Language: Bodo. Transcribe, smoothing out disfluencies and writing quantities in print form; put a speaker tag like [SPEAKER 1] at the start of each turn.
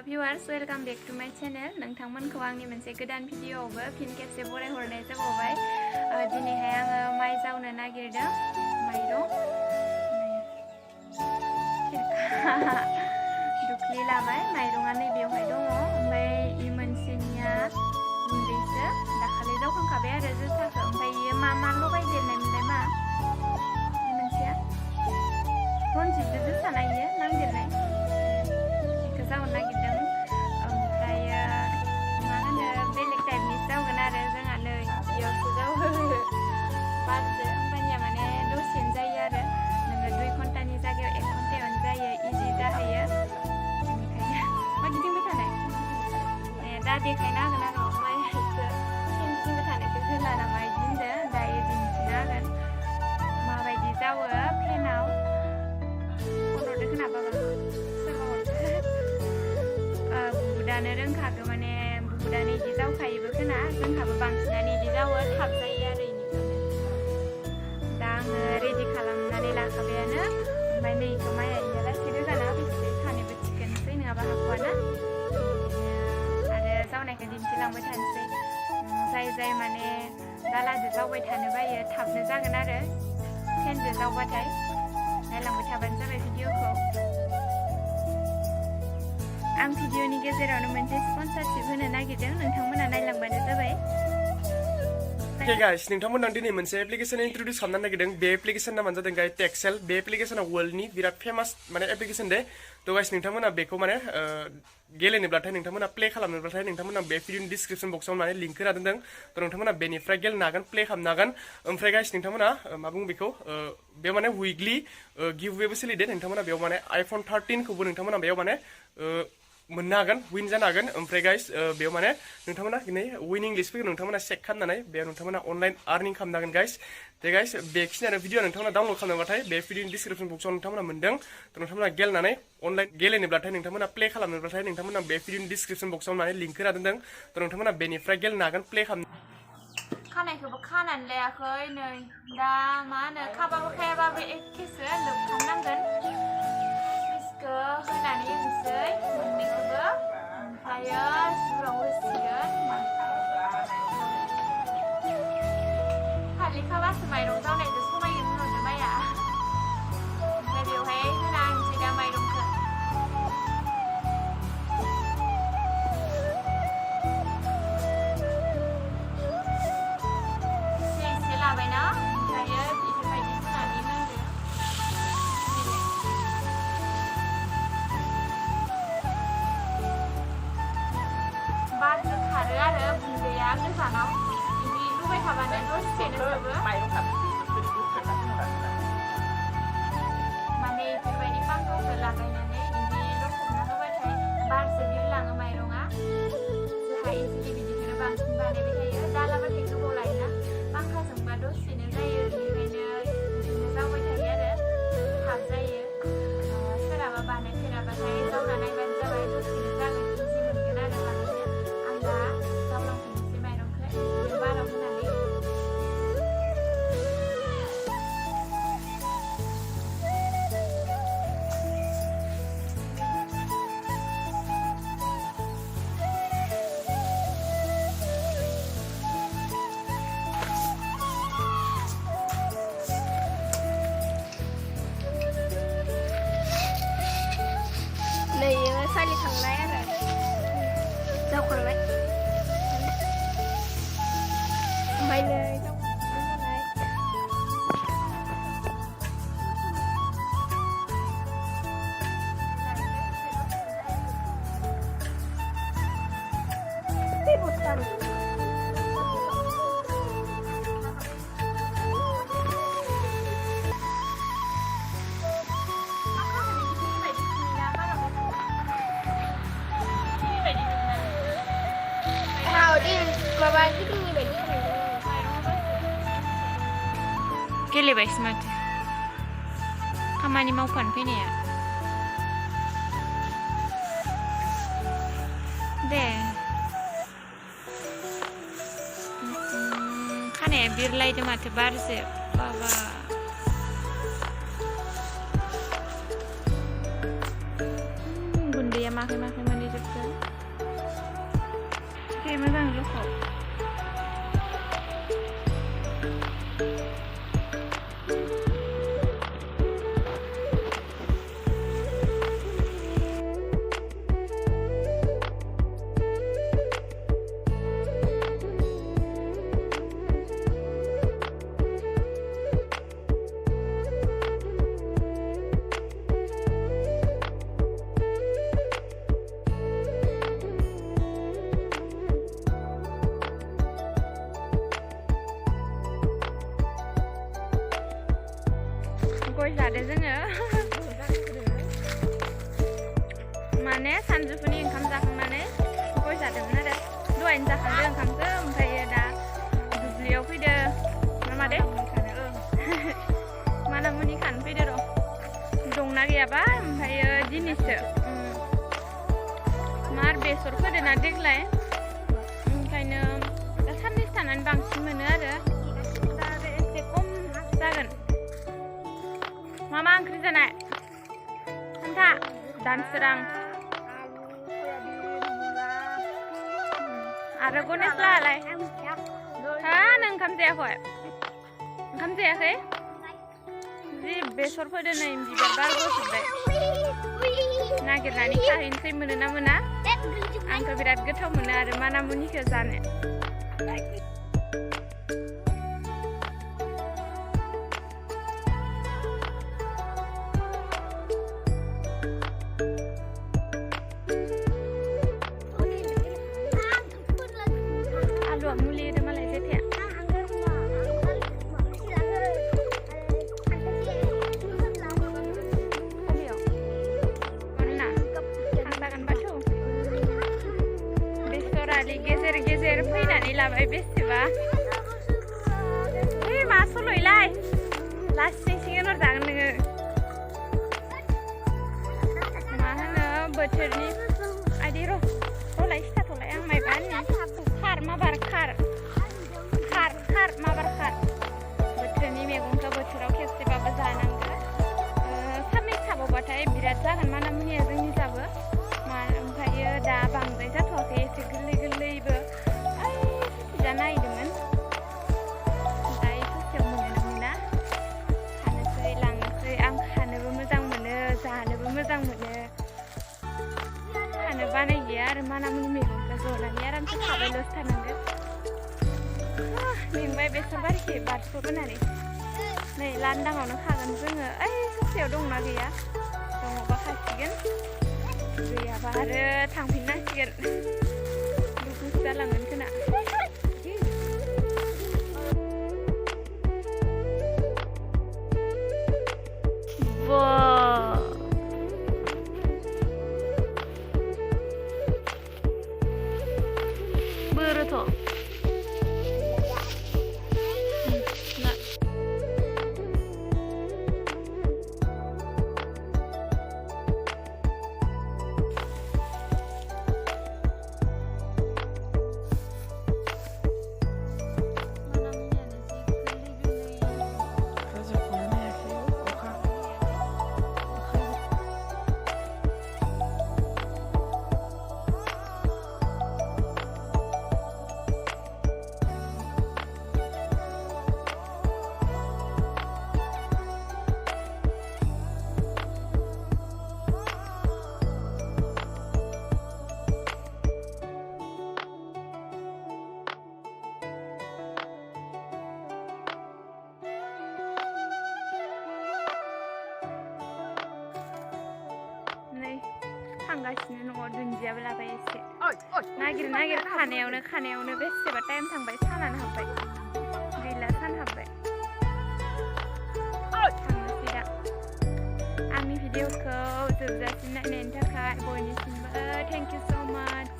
[SPEAKER 1] viewers, welcome back to my channel. नोंथांमोनखौ आंनि मोनसे गोदान भिडिअआवबो फिन खेबसे बरायहरनाय जाबावबाय। दिनैहाय आङो माइ जावनो नागिरदों। माइरं दुख्लि लाबाय, माइरंआ नैबेयावहाय दङ। ओमफ्राय इ मोनसेनिया गुन्दैसो दाखालि जावखांखाबाय आरो जोसाखौ। ओमफ्राय इयो मा लगायदेरनायमोनलाय मा? इ मोनसेया रनजितजों जोसाना इयो नांदेरनाय। जावनो नागिरदों। ओमफ्रायो मा होनो बेलेग टाइपनि जावगोन आरो जोंहा नै इयावसो जावो बारजो। होमबानिया माने दसेनो जायो आरो नोङो 2 घन्टानि जायगायाव 1 घन्टायावनो जायो, इजि जाहैयो। बेनिखायनो मा गिदिंबाय थानाय दा देखायनो हागोन आरो माइखौ गिदिंबाय थानायखौ होला नामा बिदि होनदों। दायो दिन्थिनो हागोन माबायदि जावो। फेनाव फन हरदो खोना बाबाखौ बुहुदानो रोंखागौ, माने बुहुदानो इदि जावखायोबो खोना। जोंहाबो बांसिनानो इदि जावो, थाब जायो आरो इनिखायनो। दा आङो रेडि खालामनानै लाखाबायानो। ओमफ्राय नै इखौ माइआ इया लासै रोगाना होफैनोसै, सानैबो थिखोनोसै नङाबा हाख'वाना। आरो जावनायखौ दिन्थिलांबाय थानोसै। जाय माने दालाजों जावबाय थानो बायो थाबनो जागोन आरो फेनजों जावबाथाय। नायलांबाय थाबानो जाबाय भिडिअखौ। आं भिडिअनि गेजेरावनो मोनसे स्पन्सरशिप होनो नागिरदों, नोंथांमोना नायलांबानो जाबाय।
[SPEAKER 2] Okay guys, नोंथांमोना दिनै मोनसे एप्लिकेशन इन्ट्रोड्यूस खालामनो नागिरदों। बे एप्लिकेशन नामानो जादों गाइस टेक्सेल। बे एप्लिकेशना वर्ल्डनि बिराद फेमास माने एप्लिकेशन दे। थ' गाइस नोंथांमोना बेखौ माने गेलेनोब्लाथाय नोंथांमोना प्ले खालामनोब्लाथाय नोंथांमोना बे भिडिअनि डिसक्रिपशन बक्सआव माने लिंक होना दोनदों। थ' नोंथांमोना बेनिफ्राय गेलेनो हागोन, प्ले खालामनो हागोन। ओमफ्राय गाइस नोंथांमोना मा बुङो बेखौ बे माने उइकलि गिभवेबो सोलिदो। नोंथांमोना बेयाव माने iPhone 13 खौबो नोंथांमोना बेयाव माने मोननो हागोन, विन जानो हागोन। ओमफ्राय गाइस बेयाव माने नोंथांमोना नै विनिं लिस्ट फैगोन, नोंथांमोना चेक खालामनानै बेयाव नोंथांमोना अनलाइन आर्निं खालामनो हागोन गाइस। दे गाइस बेखिनियानो भिडिअ नोंथांमोना डाउनलड खालामनोबाथाय बे भिडिअनि डिसक्रिपशन बक्सआव नोंथांमोना मोनदों। थ' नोंथांमोना गेलेनानै अनलाइन गेलेनोब्लाथाय नोंथांमोना प्ले खालामनोब्लाथाय नोंथांमोना बे भिडिअनि डिसक्रिपशन बक्सआव माने लिंक होना दोनदों। थ' नोंथांमोना बेनिफ्राय गेलेनो हागोन, प्ले खालाम।
[SPEAKER 1] खानायखौबो खानानै लायाखै नै दा मा होनो खाबाबो खायाबाबो एखेसो लोबखांनांगोन। सुइसखौ होनानै होनोसै मोननैखौबो, ओमफ्रायो सुराव होसिगोन। खालि खाबासो माइरं जावनायखौ समायगोन होनहरदो माइया। ओमफ्राय बेवहाय होना होनोसै दा माइरंखौ। एसे लाबायना ओमफ्रायो बेफोरबायदि होनानै होदो। बारजों खारो आरो गुन्दैया गोजानाव बिदि लुबाय थाबानो दसेनो जोबो। माने बेफोरबायदि पांखाखौ लागायनानै बिदि लखबना होबाथाय बारजों बिरलाङो माइरङा। जोंहा इजिलि बिदिखौनो बांसिन बानायबाय थायो। दालाबाथाय गोबाव लायोना, पांखाजोंबा दसेनो जायो। बेनिखायनो बिदिनो जावबाय थायो आरो थाब जायो। सोरहाबा बानायफेराबाथाय जावना नायबानो जाबाय, दसेनो जागोन, इजि मोनगोन आरो बानायनो। आं दा जावलांफिननोसै माइरंखौ बाराव होनानै। नै सालिखांनाय आरो जावखांनाय। ओमफ्राय नै जावखांनाय। गेलेबायसो माथो खामानि मावफानो फैनाया। दे खानाया बिरलायदो माथो बारजों बाबा। गुन्दैया माखै माखै मोनहैजोबखो। loko. Kayak megang loko. गय जादो जोङो माने सानजौफुनि ओंखाम जाखांनानै गय जादोंमोन आरो दहायनो जाखांदो ओंखामखौ ओमफ्राय दा दुब्लियाव फैदो मादे मानामुनि खानो फैदो र' दंना गैयाबा ओमफ्राय दिनैसो मार बेसर फोदोना देग्लाय ओंखायनो दा साननैसो थानानै बांसिन मोनो आरो दा आरो एसे खम जागोन Mama angkri sana. Anta dan serang. Ada gones lah lai. Ha, nang kam dia kau. Kam dia kau? Di besor pada na imbi berbar go sudah. Nagir nani kahin sih mana mana. Angka berat getau mana ada mana muni ke sana. Muli ada malah jadi. Mana? Tangan batu. Besar ali geser pun ani labai bestiba. Masuk loh ilai. Last sing orang tangan ni. Mana bocor ni? Adi roh. Oleh satu lah yang mai bani. Khar mabar khar mabar khar बोथोरनि मैगंखौ बोथोराव खेबसेबाबो जानांगौ साननै थाबावबाथाय बिराद जागोन मानामुनिया जोंनि जाबो ओमफ्रायो दा बांद्राय जाथ'वाखै एसे गोरलैबो जा नायदोंमोन दा ससेयाव मोनो मोना खानोसै लांनोसै आं खानोबो मोजां मोनो जानोबो मोजां मोनो खानो बानाय गैया आरो मानामुनि मैगंखौ जनानै आरामसे खाबायल'सो थानांगौ मेंबाय बेसर बारिखै बारस'बोनानै नै लांदाङावनो खागोन जोङो ओइ ससेयाव दंना गैया दङबा खासिगोन गैयाबा आरो थांफिननांसिगोन दुखुसो जालांगोन खोना बोरोथ' थांगासिनो न'आव दुन्दियाबो लाबाय एसे नागिर खानायावनो बेसेबा टाइम थांबाय सानानो हाबबाय गैला सान हाबबाय थांनोसै दा आंनि भिडिअखौ जोबजासिम नायनायनि थाखाय बयनिसिमबो थेंक इउ सो माच